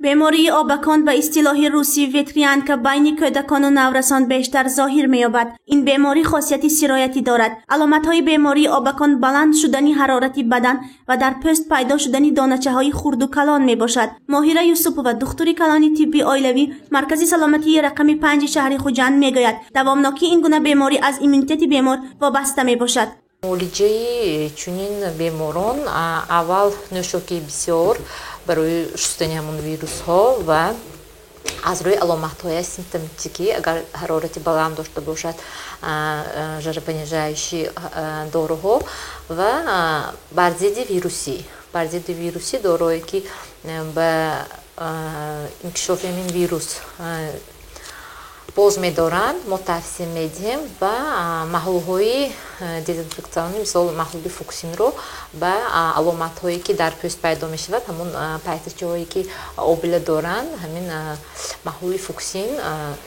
Бемории обакон ба истилоҳи русӣ ветрянка байни кӯдакону наврасон бештар зоҳир меёбад. Ин беморӣ хосияти сироятӣ дорад. Аломатҳои бемории обакон баланд шудани ҳарорати бадан ва дар пӯст пайдо шудани доначаҳои хурду калон мебошад. Моҳира Юсупова, духтури калони тибби оилавӣ, Маркази саломатии рақами 5 шаҳри Хуҷанд мегӯяд, давомнокии ин гуна беморӣ аз иммунитети бемор вобаста мебошад. Муолиҷаи чунин беморон аввал нӯшокии бисёр барои шустани ҳамон вирусҳо ва аз рӯи аломатҳои симптоматикӣ, агар ҳарорати баланд дошта бошад, жаропонижающий доруҳо ва бар зидди вирусӣ, бар зидди вирусӣ дорое, ки ба инкишофи ҳамин вирус боз медоранд, мо тавсия медиҳем ва маҳлулҳои дезинфекционӣ, мисол маҳлули фуксинро ба аломатҳое, ки дар пӯст пайдо мешавад, ҳамон пайтачаҳое, ки обила доранд, ҳамин маҳлули фуксин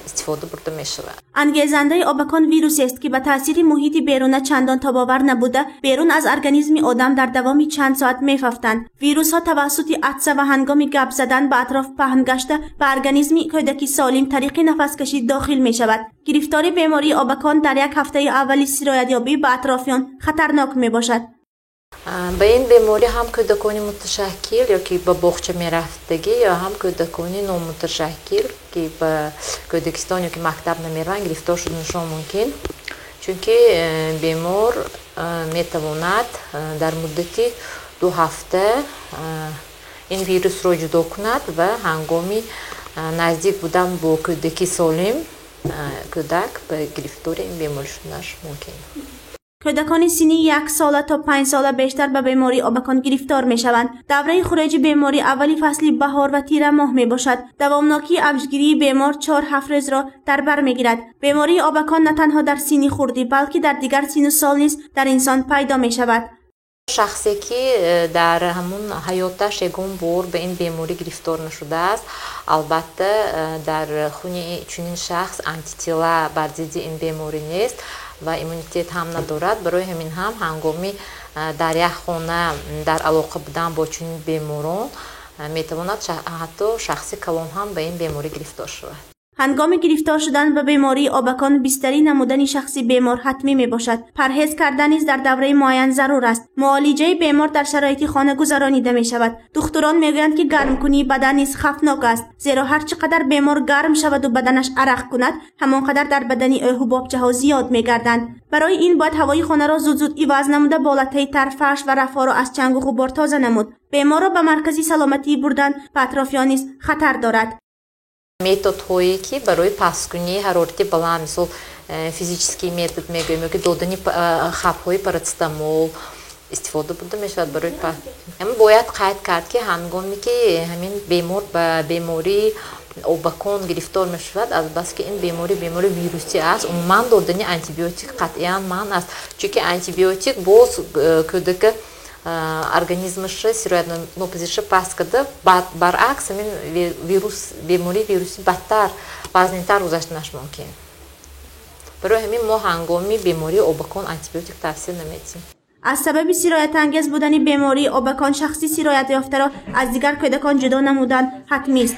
истифода бурда мешавад. Ангезандаи обакон вирусест, ки ба таъсири муҳити беруна чандон тобовар набуда, берун аз организми одам дар давоми чанд соат мефафтанд. Вирусҳо тавассути атса ва ҳангоми гап задан ба атроф паҳн гашта, ба организми кӯдаки солим тариқи нафаскашӣ дохил мешавад. Гирифтори бемории обакон дар як ҳафтаи аввали сироятёбӣ ба атрофиён хатарнок мебошад. Ба ин беморӣ ҳам кӯдакони муташаккил ё ки ба боғча мерафтагӣ, ё ҳам кӯдакони номуташаккил, ки ба кӯдакистон ё ки мактаб намераванд, гирифтор шуданашон мумкин, чунки бемор метавонад дар муддати 2 ҳафта ин вирусро ҷудо кунад ва ҳангоми наздик будан бо кӯдаки солим кӯдак ба гирифтори ин беморӣ шуданаш мумкин. Кӯдакони синни 1 сола то 5 сола бештар ба бемории обакон гирифтор мешаванд. Давраи хуруҷи беморӣ аввали фасли баҳор ва тирамоҳ мебошад. Давомнокии авҷгирии бемор 4-7 рӯзро дар бар мегирад. Бемории обакон на танҳо дар синни хурдӣ, балки дар дигар синну сол низ дар инсон пайдо мешавад. Шахсе, ки дар ҳамун ҳаёташ ягон бор ба ин беморӣ гирифтор нашудааст, албатта, дар хуни чунин шахс антитела бар зидди ин беморӣ нест ва иммунитет ҳам надорад. Барои ҳамин ҳам ҳангоми дар як хона дар алоқа будан бо чунин беморон метавонад ҳатто шахси калон ҳам ба ин беморӣ гирифтор шавад. Ҳангоми гирифтор шудан ба бемории обакон бистарӣ намудани шахси бемор ҳатмӣ мебошад. Парҳез кардан низ дар давраи муайян зарур аст. Муолиҷаи бемор дар шароити хона гузаронида мешавад. Духтурон мегӯянд, ки гармкунии бадан низ хавфнок аст, зеро ҳар чӣ қадар бемор гарм шаваду баданаш арақ кунад, ҳамон қадар дар бадани ӯ ҳубобчаҳо зиёд мегарданд. Барои ин бояд ҳавои хонаро зуд-зуд иваз намуда, болатаи тар, фарш ва рафҳоро аз чангу ғубор тоза намуд. Беморро ба маркази саломатӣ бурдан ба атрофиён низ хатар дорад. Методҳое, ки барои пасткунии ҳарорати баланд, мисол физический метод мегӯем, ё ки додани хабҳои парацетамол истифода бурда мешавад барои. Бояд қайд кард, ки ҳангоме ки ҳамин бемор ба бемории обакон гирифтор мешавад, азбаски ин беморӣ бемории вирусӣ аст, умуман додани антибиотик қатъиян манъ аст, чунки антибиотик боз кӯдака организмаша сироятнопазириша паст карда, баръакс ҳамин вирус, бемории вирусӣ бадтар, вазнинтар гузаштанаш мумкин. Барои ҳамин мо ҳангоми бемории обакон антибиотик тавсия намедиҳем. Аз сабаби сироятангез будани бемории обакон шахси сироятёфтаро аз дигар кӯдакон ҷудо намудан ҳатмист.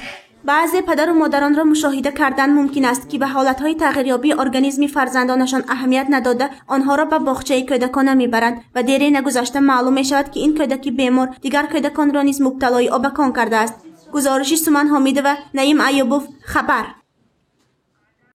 Баъзе падару модаронро мушоҳида кардан мумкин аст, ки ба ҳолатҳои тағйирёбии организми фарзандонашон аҳамият надода, онҳоро ба боғчаи кӯдакона мебаранд ва дере нагузашта маълум мешавад, ки ин кӯдаки бемор дигар кӯдаконро низ мубталои обакон кардааст. Гузориши Суман Ҳомидова, Наим Аюбов, хабар.